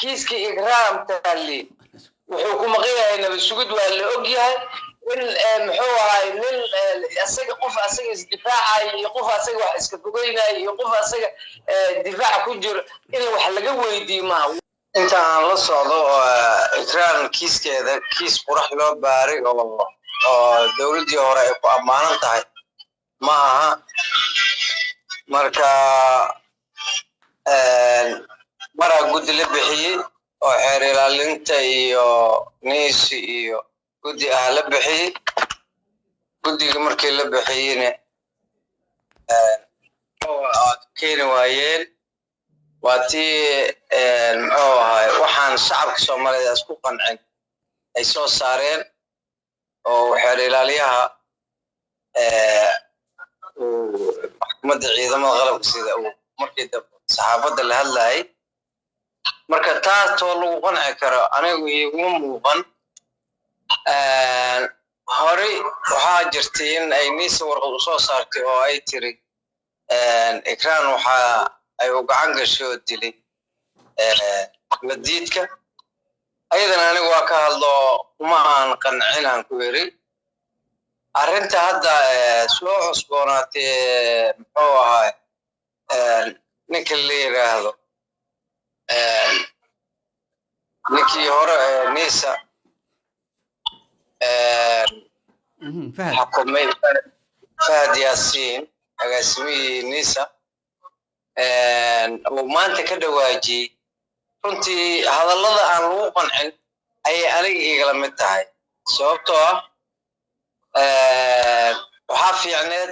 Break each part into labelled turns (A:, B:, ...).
A: Kiiskii Ikraam Tahliil wuxuu ku maqan yahay nabad sugid, waa la og yahay in muxuu ahay nin asaga, qof asaga isdifaacayo iyo qof asaga wax iska fogeynayo iyo qof asaga difaaca ku jiro in wax laga weydiiyo maaha. Inta aan la socdo, Ikraan kiiskeeda kiis qurax loo baaray oo dowladdii hore ay ku ammaanan tahay ma aha. Marka maraa guddi la bixiyey oo xeer ilaalinta iyo NISA iyo guddi ah la bixiyey. Guddiga markii la bixiyeyna keeni waayeen. Waa tii, muxuu ahay, waxaan shacabka Soomaaliyeed isku qancin ay soo saareen oo xeer ilaaliyaha maxkamadda ciidamada qalabka sida uu markii dambe saxaafadda la hadlayay. Marka taas too lagu qanci karo anigu iguma muuqan. Horey waxaa jirtay in ay NISA warqad usoo saartay oo ay tiri Ikraan waxa ay u gacan gashay oo dilay madiidka. Ayadana anigu waa ka hadlo, kuma aan qancin aan ku eri. Arrinta hadda soo cusboonaatay, muxuu ahay, ninka la yiraahdo, ninkii hore NISA xukumay, Fahad Yaasiin, agaasimihii NISA, uu maanta ka dhawaajiyey, runtii hadallada aan lagu qancin ayay aniga igala mid tahay, sababtoo ah waxaa fiicneed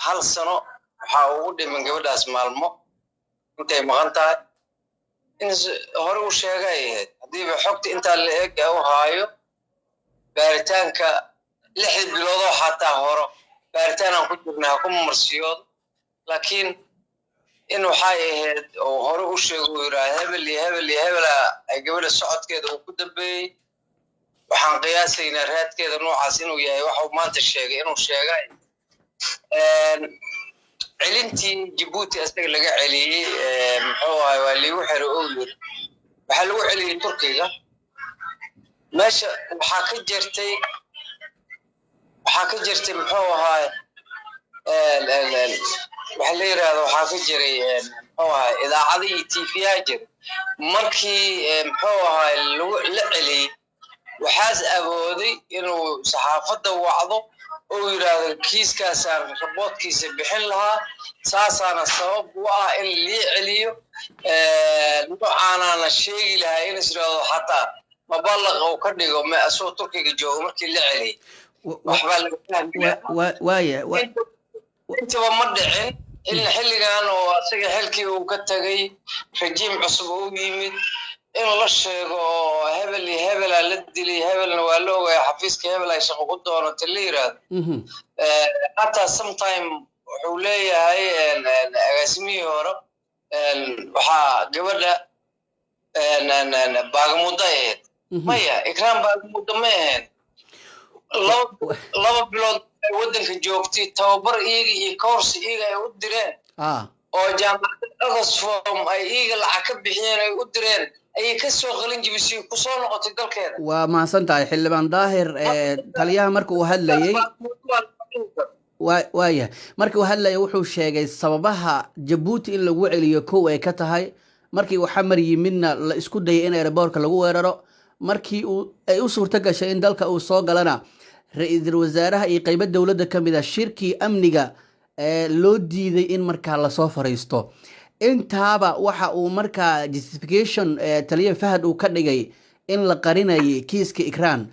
A: hal sano waxaa ugu dhiman gabadhaas maalmo intay maqan tahay in hore u sheega ay ahayd. Haddiiba xogta intaa la eg u haayo, baaritaanka 6 biloodoo xataa horo baaritaan aan ku jirnay ha ku marsiyoodo, laakiin in waxay ahayd oo hore u sheego, uu yidhaha hebel iyo hebel iyo hebela ay gabadha socodkeeda uu ku dambeeyey, waxaan qiyaasaynaa raadkeeda noocaas inuu yahay. Waxa uu maanta sheegay inuu sheegay celintii Jabuuti asaga laga celiyey, muxuu ahay, waa liigu xero oo yiri waxaa lagu celiyey Turkiga. Meesha waxaa ka jirtay, muxuu ahaay, waxa la yidhahda, waxaa ka jiray, muxuu ahaay, idaacada iyo TV-yaa jiray. Markii, muxuu ahaay, lagu la celiyey, waxaas awooday inuu saxaafadda wacdo oo yidhaahdo kiiskaasaan raboodkiisa bixin lahaa, saasaana sabab u ah in lii celiyo, noocaanaana sheegi lahaa, in is yidhaahdo xataa maballaq uu ka dhigo asagoo Turkiga joogo markii la celiyey waxbaa laga fahmi.
B: Waaya.
A: Intaba ma dhicin in xilligan oo asaga xilkii uu ka tagay, rajiim cusub oo u yimid, in la sheego oo hebel iyo hebelaa la dilay, hebelna waa la ogaya, xafiiska hebel ay shaqo ku doonatay la yiraahdo. Hataa sometime wuxuu leeyahay agaasimihii hore waxaa gabadha baagamudo ay ahayd. Maya, Ikraam baagamudo ma ahayn. 2 bilood ay waddanka joogtay, tababar iyaga iyo course iyaga ay u direen oo jaamacadda Oxfam ay iyaga lacag ka bixiyeen ay u direen ayay ka soo qalin jibisay, ku soo noqotay dalkeeda.
B: Waa mahadsan tahay, xildhibaan Daahir. Taliyaha marka uu hadlayey, waayahay, markii uu hadlayay wuxuu sheegay sababaha Jabuuti in lagu celiyo kow ay ka tahay markii uu Xamar yimidna la isku dayay in airport-ka lagu weeraro. Markii uu ay u suurto gashay in dalka uu soo galana, ra-iisul wasaaraha iyo qeybo dowladda ka mid a shirkii amniga ee loo diiday in markaa lasoo fariisto. Intaaba waxa uu markaa justification taliya Fahad uu ka dhigay in la qarinayay kiiska Ikraan.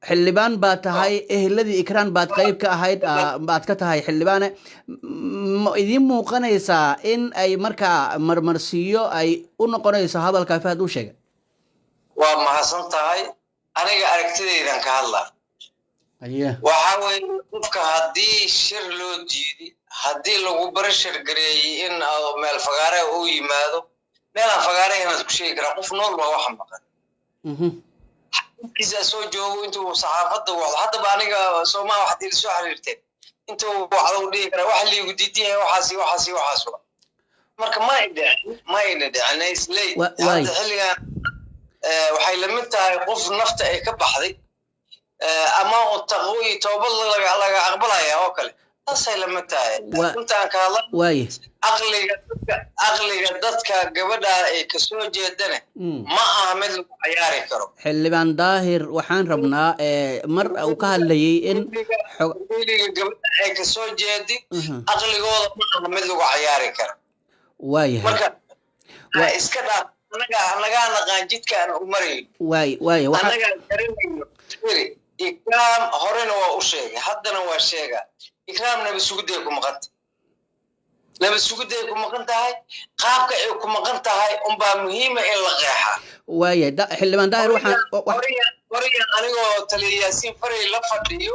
B: Xildhibaan baad tahay, eheladii Ikraan baad qeyb ka ahayd, baad ka tahay xildhibaane. Ma idiin muuqanaysaa in ay markaa marmarsiiyo ay u noqonayso hadalkaa Fahad uu sheegay?
A: Waa mahadsan tahay. Aniga aragtidaydan ka hadla. Waxa weeye, qofka haddii shir loo diiday, haddii lagu barashar gareeyey in meel fagaare uu yimaado, meelaan fagaare inaad ku sheegi karaa, qof nool waa waxa maqan kiisaa soo joogo intuu saxaafadda wacdo. Haddaba aniga soomaa waxaad ila soo xiriirteen, intuu wacdo u dhihi karaa waxa liigu diidan yahay waxaas iyo waxaas iyo waxaas wa. Marka ma ay dhicin, ma ayna dhicin, is late.
B: Waay.
A: Hadda xilligan waxay la mid tahay qof nafta ay ka baxday ama uu taqwo iyo toobad laga aqbalaya oo kale, taasay la mid tahay. Runtaan ka hadla.
B: Waaye.
A: Aqliga dadka gabadha ay kasoo jeedane ma aha mid lagu cayaari karo.
B: Xildhibaan Daahir, waxaan rabnaa mar uu ka hadlayay in
A: aqliga gabadha ay kasoo jeedi, aqligooda ma aha mid lagu cayaari karo.
B: Waayahay.
A: Marka iska dhaaf, annagaa naqaan jidka aan u marayn.
B: Waay, waxa
A: Annagaa garanayno. Firi, Ikraam horena waa u sheegay, haddana waa sheega: Ikraam nabad sugidday ku maqanta, nabad sugidday ku maqan tahay. Qaabka ay ku maqan tahay unbaa muhiima in la qeexaa.
B: Waayahay, Xildhibaan Daahir, waxaan
A: Horiyan anigoo taliya Yaasiin Faray la fadhiyo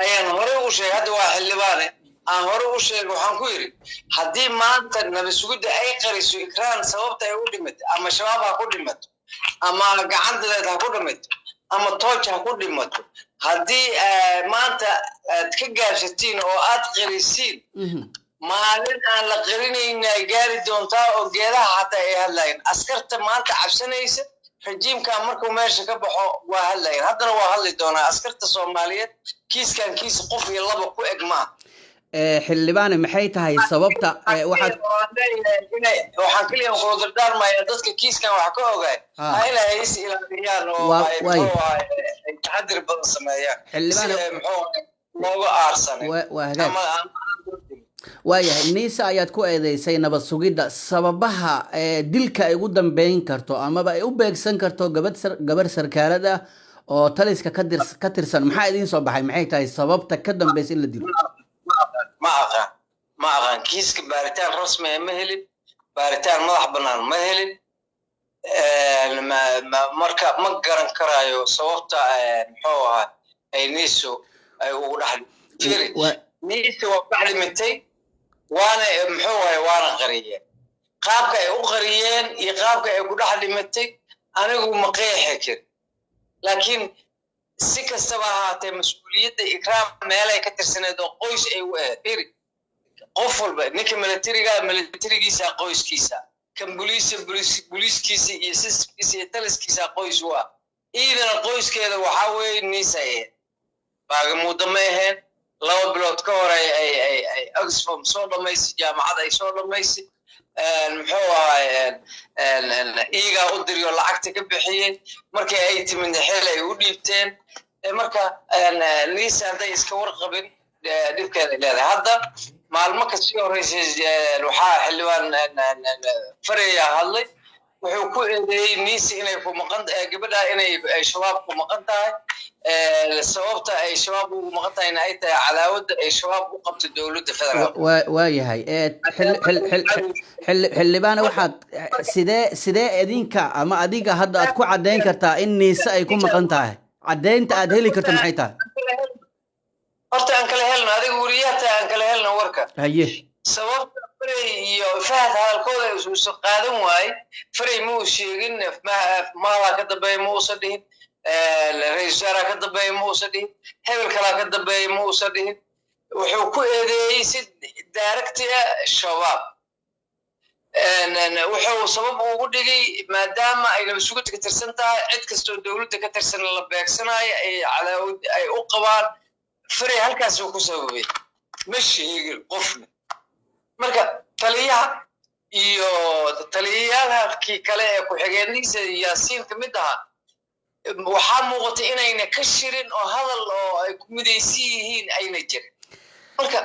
A: ayaan horey u sheegay, hadda waa xildhibaane, aan hore u sheegay, waxaan ku yidhi: haddii maanta nabad sugidda ay qariso Ikraan sababta ay u dhimatay, ama Shabaab ha ku dhimato, ama gacantadeed ha ku dhimato, ama tooj ha ku dhimato, haddii maanta aad ka gaabsatiin oo aad qarisiin, maalin aan la qarinayna ay gaari doontaa oo geedaha xataa ay hadlaayeen. Askarta maanta cabsanaysa rajiimkan markuu meesha ka baxo waa hadlayan, haddana waa hadli doonaa askarta Soomaaliyeed. Kiiskan kiis qof iyo laba ku eg maaha.
B: Xildhibaane, maxay tahay sababta waxaad
A: Waxaan keliya kula dardaarmaya dadka kiiskan wax ka ogaay ha inay is ilaaliyaan oo ay, muxuu ahay, ay taxadir badan sameeyaan
B: Xildhibaane,
A: si ay, muxuu ahay, looga aarsanin
B: waa hagaag.
A: ama
B: Waayahay, NISA ayaad ku eedeysay nabad sugidda. Sababaha dilka ay ugu dambeyn karto amaba ay u beegsan karto gabar sarkaalad ah oo taliska ka tirsan, maxaa idiin soo baxay? Maxay tahay sababta ka dambeysa in la dilo?
A: Ma aqaan, ma aqaan. Kiiska baaritaan rasmi ah ma helin, baaritaan madax bannaan ma helin. Marka ma garan karaayo sababta, muxuu ahaa, ay NISO ay ugu dhex firi. NISO waa ku dhex dhimatay, waana, muxuu ahay, waana qariyeen. Qaabka ay u qariyeen iyo qaabka ay ku dhex dhimatay anigu ma qeexi karin, laakiin si kastaba ahaatee mas-uuliyadda Ikraam meelay ka tirsaneed oo qoys ay u ahayd. Firi, qof walba, ninka militariga militarigiisa qoyskiisa, kan boliisa boliiskiisa iyo systemkiisa iyo taliskiisa qoys u ah. Iidana qoyskeeda waxaa weeye NISA ay ahayd, baagamuuddo ma aheen. 2 bilood ka hor ay Oxfam soo dhamaysay, jaamacad ay soo dhamaysay, muxuu ahay, iyagaa u diriyo lacagta ka bixiyey. Markii ay timidna xeel ay u dhiibteen. Marka NISA hadday iska warqabin, dhibkeeda ay leedahay. Hadda maalmo kasii horeysay waxaa xildhibaan Fareya hadlay, wuxuu ku eedeeyey NISA inay ku maqan gabadha, inay ay Shabaab ku maqan tahay, sababta ay Shabaab ugu maqan tahayna ay tahay cadaawadda ay Shabaab u qabto dowladda federaalka.
B: Waa yahay. Xildhibaane, waxaad sidee idinka ama adiga hadda aad ku caddayn kartaa in NISA ay ku maqan tahay? Caddaynta aad heli karto maxay tahay?
A: Horta aan kala helno, adiga weriyaha, aan kala helno warka.
B: Haye.
A: Sababta Farey iyo Fahad hadalkooda uusan qaadan waaye, Farey ma uu sheegin maalaa ka dambeeya, ma uusan dhihin ra-iisul wasaaraa ka dambeeya, ma uusan dhihin hebel kalaa ka dambeeya, ma uusan dhihin. Wuxuu ku eedeeyey si direct ah Shabaab. Wuxuu sabab ugu dhigay maadaama ay nabad sugidda ka tirsan tahay, cid kastoo dowladda ka tirsan la beegsanayo ay cadaawad ay u qabaan. Farey halkaasuu ku sababay, ma sheegin qofna. Marka taliyaha iyo taliyayaalkii kale ee ku-xigeenadiisa Yaasiin ka mid ahaa, waxaa muuqatay inayna ka shirin oo hadal oo ay ku midaysan yihiin ayna jirin. Marka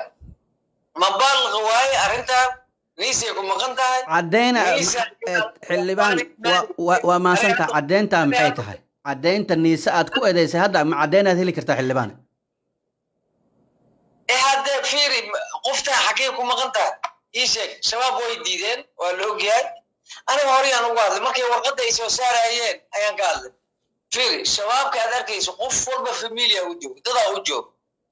A: mabaaliqa waaye arrintan, NISAy ku maqan tahay.
B: Cadeyna, xildhibaan, waa mahadsantaha. Caddeyntaa maxay tahay? Caddeynta NISA aad ku eedeysay hadda, ma caddeyn aad heli kartaa, xildhibaan?
A: E hadde fiiri, qoftaa xaggee ku maqan tahay ii sheeg. Shabaab way diideen, waa la ogyahay. Aniga horeyaan uga hadlay, markay warqadda ay soo saarayeen ayaan ka hadlay. Fiiri, Shabaabka aad arkayso qof walba familia u joog, dadaa u joog.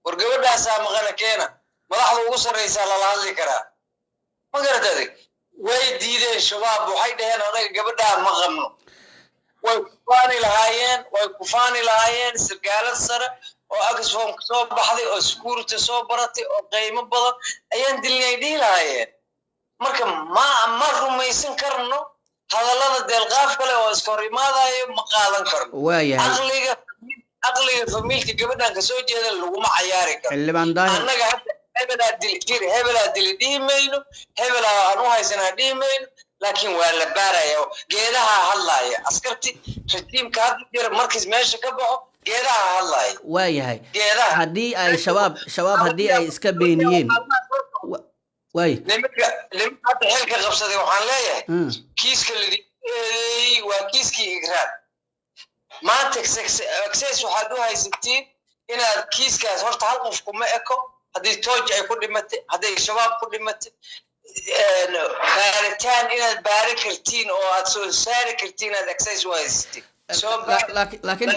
A: War gabadhaasaa maqana, keena, madaxda ugu sarraysaa lala hadli karaa, ma garat adig? Way diideen Shabaab, waxay dhaheen anaga gabadhaa ma qabno. Way kufaani lahaayeen, way kufaani lahaayeen sargaalad sare oo Oxfam soo baxday oo security soo baratay oo qiimo badan ayaan dilnay dhihi lahaayeen. Marka ma rumaysan karno hadallada deelqaaf kale oo iska hor imaadayo, ma qaadan karno.
B: Waayahay.
A: Aqliga famiilka gabadhan kasoo jeeda laguma cayaari karo.
B: Xildhibaan Daahir.
A: Annaga hadda hebelaa dili jir, hebelaa dili dhihi mayno, hebelaa aan u haysanaa dhihi mayno, laakiin waa la baaraya. Geedaha hadlaaya, askarti rajiimka hadda jira markiis meesha ka baxo, geedaha hadlaaya.
B: Waayahay.
A: Geedaha.
B: Haddii ay Shabaab haddii ay iska beeniyeen, waay.
A: Nimanka hadda xilka qabsaday waxaan leeyahay, kiiska lidin eedeeyey waa kiiskii Igraan. Maanta access waxaad u haysatiin inaad kiiskaas horta hal qof kuma eko. Haddii tooj ay ku dhimatay, hadday Shabaab ku dhimatay, baaritaan inaad baari kartiin oo aad soo saari kartiin aad access u haysatiin. Soo
B: Laakiin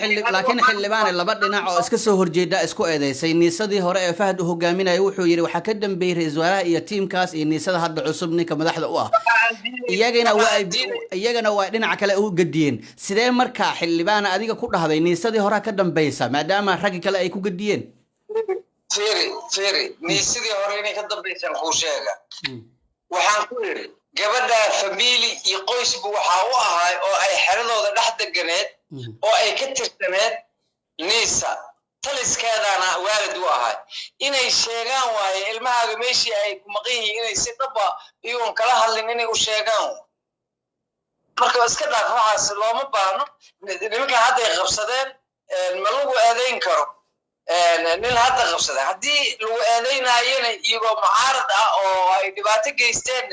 B: xildhibaane, laba dhinac oo iska soo horjeeda isku eedeysay. Niisadii hore ee Fahad uu hogaaminayay wuxuu yidhi waxaa ka dambeeyey ra-iisul wasaaraha iyo tiimkaas, iyo niisada hadda cusub ninka madaxda u ah. Iyagana waa dhinaca kale u gadiyeen. Sidee markaa, xildhibaane, adiga ku dhahday niisadii horaa ka dambeysa, maadaama raggi kale ay ku gadiyeen?
A: Fiiri, fiiri, niisadii hore inay ka dambaysaan kuu sheega. Waxaan ku yidhi gabadha family iyo qoysbu waxaa u ahay oo ay xeradooda dhex deganeed oo ay ka tirsaneed Niisa, taliskeedana waalid u ahay. Inay sheegaan waaye ilmahaaga meeshii ay ku maqan yihiin, inay si dhaba iyagoon kala hadlin inay u sheegaan. Marka iska dhaaf, waxaas looma baahno. Nimankan hadday qabsadeen ma lagu eedayn karo nin hadda qabsaday. Haddii lagu eedaynayana, iyagoo mucaarad ah oo ay dhibaato geysteen,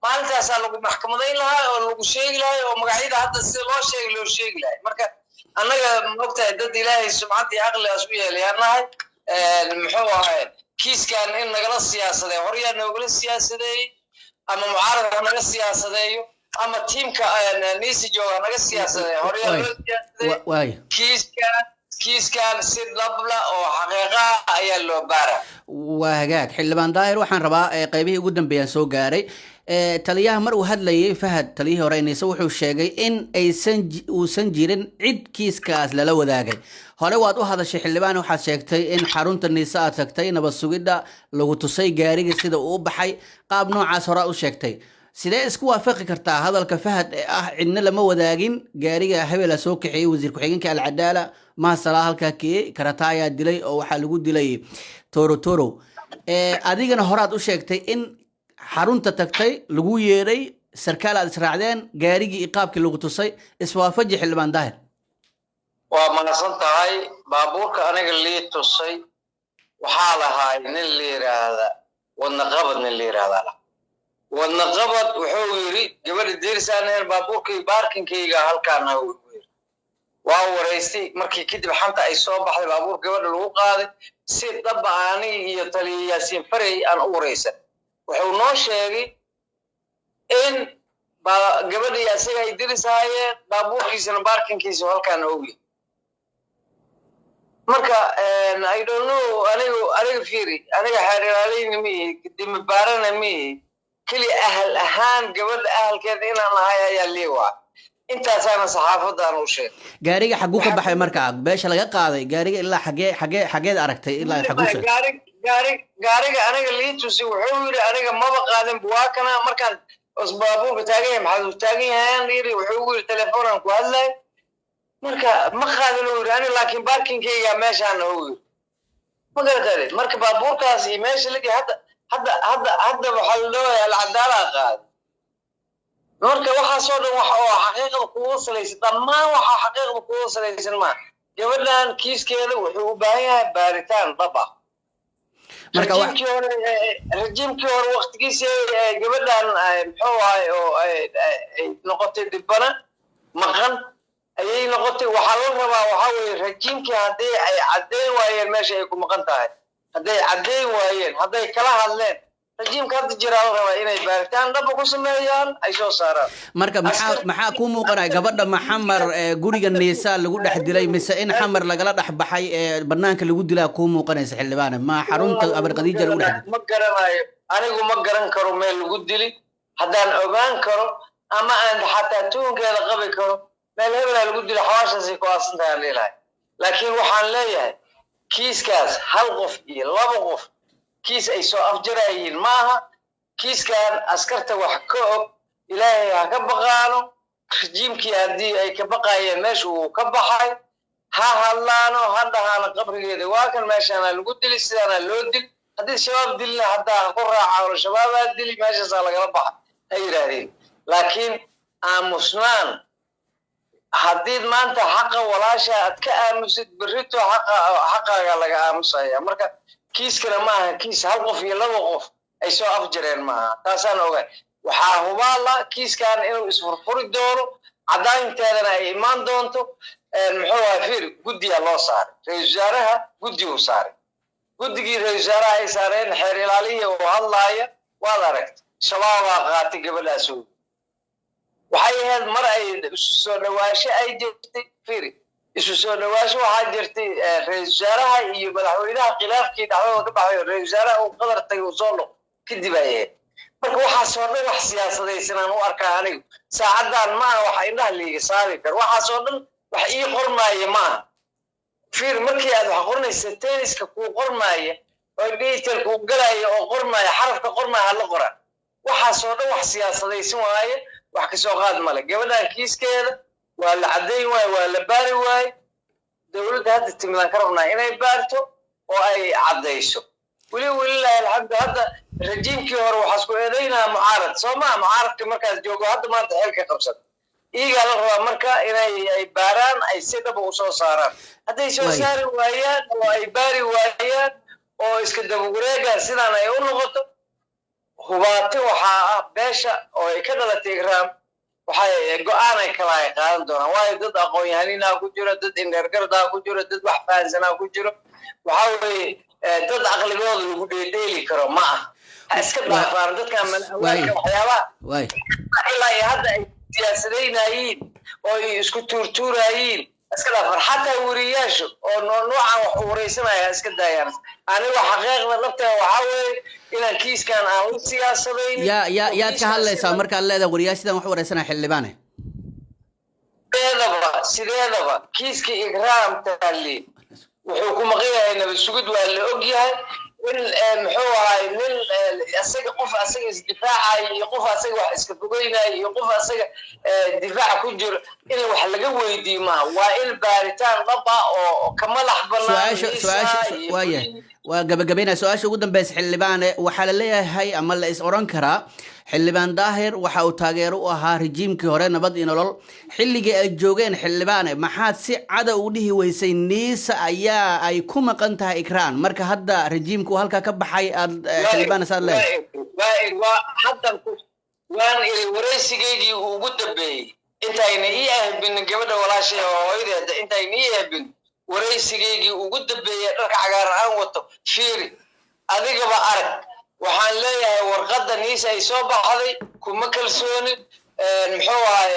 A: maalintaasaa lagu maxkamadayn lahaa oo lagu sheegi lahay oo magacyada hadda sida loo sheegay loo sheegi lahay. Marka annaga, maogtahay, dad Ilaahay sumcad iyo caqligaas u yeelayaan nahay. Muxuu ahay kiiskan in nagala siyaasadeeyo? Horyaa noogala siyaasadeeyey, ama mucaarad ha naga siyaasadeeyo ama tiimka Niisi jooga ha naga siyaasadeeyo, horyaa loo siyaasadeeyey.
B: Waay.
A: Kiiskan si dhabla oo xaqiiqa ah ayaa loo baara.
B: Waa hagaag, xildhibaan Daahir. Waxaan rabaa qaybihii ugu dambeeyaan soo gaaray. Taliyaha mar uu hadlayay, Fahad, taliyihii hore Niise, wuxuu sheegay in aysan uusan jirin cid kiiskaas lala wadaagay. Hore waad u hadashay, xildhibaan, waxaad sheegtay in xarunta Niise aad tagtay, nabad sugidda lagu tusay gaarigii sida uu u baxay, qaab noocaas horaa u sheegtay. Sidee isku waafaqi kartaa hadalka Fahad ee ah cidna lama wadaagin, gaariga hebela soo kaxeeyey, wasiir ku-xigeenka Alcadaala Mahasalaa halkaa keeyey, karataayaa dilay oo waxaa lagu dilay Toro Toro? Adigana horaad u sheegtay in xarunta tagtay, lagu yeedhay, sarkaal aad israacdeen, gaarigii iyo qaabkii lagu tusay. Iswaafaji, xildhibaan Daahir.
A: Waa mahadsan tahay. Baabuurka aniga lii tusay waxaa lahaay nin la yidhaahda Wadnaqabad. Nin la yidhaahda lah Wadnaqabad wuxuu yidhi gabadha derisaan ahayn, baabuurkay baarkinkayga halkaana uu yidhi. Waa waraystay markii kadib xanta ay soo baxday baabuur gabadha lagu qaaday, si dhaba aniga iyo taliya Yaasiin Farey aan u waraysan. Wuxuu noo sheegay in gabadhii asaga ay derisaayeen, baabuurkiisana baarkinkiisa halkaana ogyahay. Marka I don't know. Aniga fiiri, aniga xeer ilaaliyna mihi, dimi baarana mihi, keli ahal ahaan gabadha ahalkeeda inaan ahay ayaa lii waa intaasaana saxaafadaan u sheegay.
B: Gaariga xaguu ka baxay markaa beesha laga qaaday gaariga? Ilaa xagee xagee xageed aragtay? Ilaa xaguu sheegay?
A: Gaariga aniga lii tusi, wuxuu yidhi aniga maba qaadin, waa kana. Markaan baabuurka taagan yahay, maxaad u taagan yahay aan yidhi, wuxuu ugu yidhi telefoonaan ku hadlay. Marka ma qaadin uu yidhi ani, laakiin baarkinkayga meeshaan uu yidhi. Ma garatay? Marka baabuurkaas iyo meesha lagi hadda waxaa la dhawaya Alcadaalaa qaaday. Marka waxaasoo dhan wax oo xaqiiqda kugu salaysan, dhammaan waxaa xaqiiqda kugu salaysan maa. Gabadhan kiiskeeda wuxuu u baahan yahay baaritaan dhab ah.
B: Marka
A: Rajiimkii hore waqtigiisii gabadhan, muxuu ahay, oo ay noqotay dhibana maqan ayay noqotay. Waxaa la rabaa waxaa weeye, rajiimkii haddii ay caddeyn waayeen meesha ay ku maqan tahay, hadday caddeyn waayeen, hadday kala hadleen, rajiimka hadda jiraa la rabaa inay baaritaan dhaba ku sameeyaan, ay soo saaraan.
B: Marka maxaa kuu muuqanaya? Gabadha ma Xamar ee guriga Niisa lagu dhex dilay, mise in Xamar lagala dhex baxay ee banaanka lagu dilaa kuu muuqanaysa, xildhibaane? Ma xarunta Abarqadiija lagu dhex dilay?
A: Ma garanayo anigu, ma garan karo meel lagu dili. Haddaan ogaan karo ama aan xataa tuunkeeda qabi karo meel hebelaa lagu dilo, xawaashaasay ku aasan tahay aan leelahay. Laakiin waxaan leeyahay kiiskaas hal qof iyo laba qof kiis ay soo afjarayiin maaha. Kiiskan askarta wax ka og Ilaahay ha ka baqaano. Rajiimkii haddii ay ka baqaayeen meesha uu ka baxay, ha hadlaano, ha dhahaano qabrigeeda waa kan, meeshaana lagu dili, sidaana loo dil. Haddii Shabaab dilina, haddaa ha ku raaca Shabaabaa dili, meeshaasaa lagala baxa ha yidhaahdeen. Laakiin aamusnaan, haddii maanta xaqa walaasha aad ka aamusid, berrito xaqa xaqaaga laga aamusaya. Marka kiiskana ma aha kiis hal qof iyo laba qof ay soo afjareen, maaha. Taasaan ogahay. Waxaa hubaala kiiskan inuu isfurfuri doono, caddaynteedana ay imaan doonto. Muxuu ahay, fiir, guddiyaa loo saaray, ra-isul wasaaraha guddi uu saaray. Guddigii ra-isul wasaaraha ay saareen, xeer ilaaliya oo hadlaaya waad aragtay, Shabaabaa qaatay gabadhaas. Waxay ahayd mar ay isu soo dhawaasho ay jirtay. Fiiri, isu soo dhawaasho waxaa jirtay ra-isul wasaaraha iyo madaxweynaha, khilaafkii dhexdooda ka baxay, ra-isul wasaaraha uu Qadar tagay, uu soo noq kadib ay ahayd. Marka waxaasoo dhan wax siyaasadaysanaan u arkaa anigu. Saacaddan maaha waxa indhaha liiga saari karo. Waxaasoo dhan wax ii qormaaya maaha. Fiir, markii aad wax qoranaysa, tenniska kuu qormaaya oo digital kuu galaya oo qormaaya, xarafka qormaaya hala qoraa. Waxaasoo dhan wax siyaasadaysan waaye, wax kasoo qaad male. Gabadhan kiiskeeda waa la caddayn waaye, waa la baari waaye. Dowladda hadda timidaan ka rabnaa inay baarto oo ay caddayso. Weli, walilaahi alxamdu, hadda rajiimkii hore waxaa isku eedaynaa mucaarad, soo maa? Mucaaradka markaas joogo, hadda maanta xilka qabsan, iyagaa la rabaa marka inay ay baaraan, ay si dhaba u soo saaraan. Hadday soo saari waayaan oo ay baari waayaan oo iska dabawareegaan, sidaan ay u noqoto, hubaati waxaa ah beesha oo ay ka dhalatay Ikraam waxay go-aan ay kala ay qaadan doonaan. Waayo, dad aqoon-yahaninaa ku jiro, dad indheergardaa ku jiro, dad wax fahansanaa ku jiro. Waxaa weeye, dad caqligooda lagu dheeldheeli karo ma ah. Ha iska dhaafaan dadkan malawaalka waxyaabaha ilaa iyo hadda ay siyaasadaynayiin oo ay isku tuurtuurayiin. Iska dhaafaan xataa weriyaashu oo noocan wax u wareysanaya, ha iska daayaan. Aniga xaqiiqda dhabteeda waxaa weeye inaan kiiskan aan la siyaasadaynin.
B: Yaa yaa yaad ka hadlaysaa markaad leedahay wariyaashadan wax wareysanaya, xildhibaane?
A: Sideedaba, sideedaba kiiska Ikraam Tahliil wuxuu ku maqan yahay nabad sugid, waa la og yahay. In muxuu ahay, nin asaga, qof asaga isdifaacayo iyo qof asaga wax iska fogeynayo iyo qof asaga difaaca ku jiro in wax laga weydiiyo maaha. Waa in baaritaan dhab ah oo ka madax banaan.
B: Su-aasha waaya, waa gabagabeynaya. Su-aasha ugu dambeysa, xildhibaane, waxaa la leeyahay ama la is oran karaa Xildhibaan Daahir waxa uu taageero u ahaa rejiimkii hore, Nabad iyo Nolol, xilligii ay joogeen. Xildhibaane, maxaad si cada u dhihi weysay Niisa ayaa ay ku maqan tahay Ikraan, marka hadda rejiimku halkaa ka baxay aad, xildhibaane, saad leedahay?
A: Waa haddan waan iri waraysigaygii ugu dambeeyey, intayna ii ahbinin gabadha walaashay oo hooyadeeda, intayna ii ahbin, waraysigaygii ugu dambeeyey, dharka cagaaran aan wato, fiiri, adigaba arag. Waxaan leeyahay warqadda Niisa ay soo baxday kuma kalsoonin. Muxuu ahay,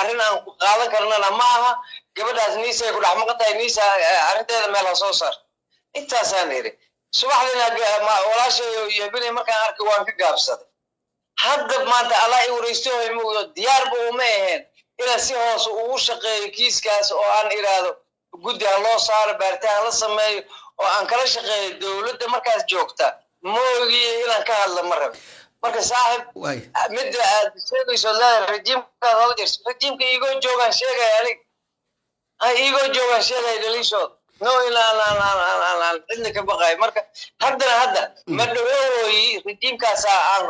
A: arrin aan ku qaadan karnana ma aha. Gabadhaas Niisa ay ku dhex maqan tahay, Niisa arrinteeda meel ha soo saar, intaasaan iri. Subaxdiina walaashay iyo habinay markaan arkay waan ka gaabsaday. Hadda maanta Allah i waraysto, hoymugdo, diyaarba uma aheen inaan si hoose ugu shaqeeyo kiiskaas oo aan idhaahdo guddi ha loo saaro, baaritaan ha la sameeyo, oo aan kala shaqeeyo dowladda markaas joogta. Ma ogiye inaan ka hadla ma rabin. Marka saaxib, midda aad sheegayso leedahay rajiimkaad hala jirto, rajiimka iigoo joogaan sheegaya, anig iigoo joogaan sheegaya dhaliishooda, no in aan aan aan aan aan aan cidna ka baqayo. Marka haddana hadda ma dhawooyi rajiimkaasa aan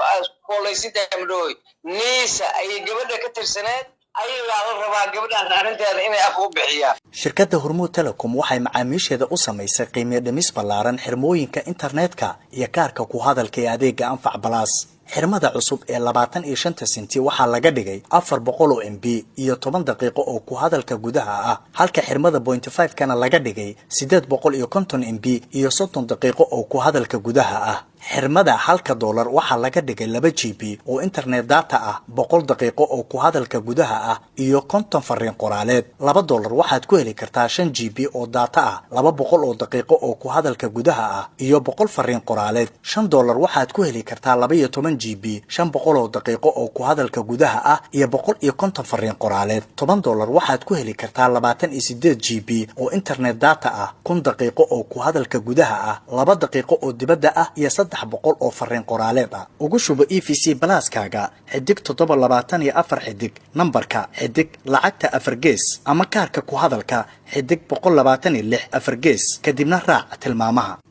A: koolaysintahay, ma dhawooyi. Niisa ayay gabadha ka tirsaneed, ayagaa la rabaa gabadhaas arrinteeda inay af u bixiyaan.
C: Shirkadda Hormuud Telecom waxay macaamiisheeda u samaysay qiimiyo dhimis ballaaran xirmooyinka internetka iyo kaarka ku hadalka ee adeega Anfac Balaas. Xirmada cusub ee 25-ta senti waxaa laga dhigay 400 oo MB iyo 10 daqiiqo oo ku hadalka gudaha ah, halka xirmada 0.5 kana laga dhigay 850 MB iyo 30 daqiiqo oo ku hadalka gudaha ah. Xirmada halka doolar waxaa laga dhigay 2 GB oo internet data ah, 100 daqiiqo oo ku hadalka gudaha ah iyo 50 fariin qoraaleed. $2 waxaad ku heli kartaa 5 GB oo data ah, 200 oo daqiiqo oo ku hadalka gudaha ah iyo 100 fariin qoraaleed. $5 waxaad ku heli kartaa 12 GB, 500 oo daqiiqo oo ku hadalka gudaha ah iyo 150 fariin qoraaleed. $10 waxaad ku heli kartaa 28 GB oo internet data ah, 1000 daqiiqo oo ku hadalka gudaha ah, 2 daqiiqo oo dibadda ah iyo saddex 300 oo fariin qoraaleed ah. Ugu shubo EVC Plus-kaaga *724 xidig, nambarka xidig, lacagta afar gees, ama kaarka ku hadalka xidig 126 afar gees, kadibna raac tilmaamaha.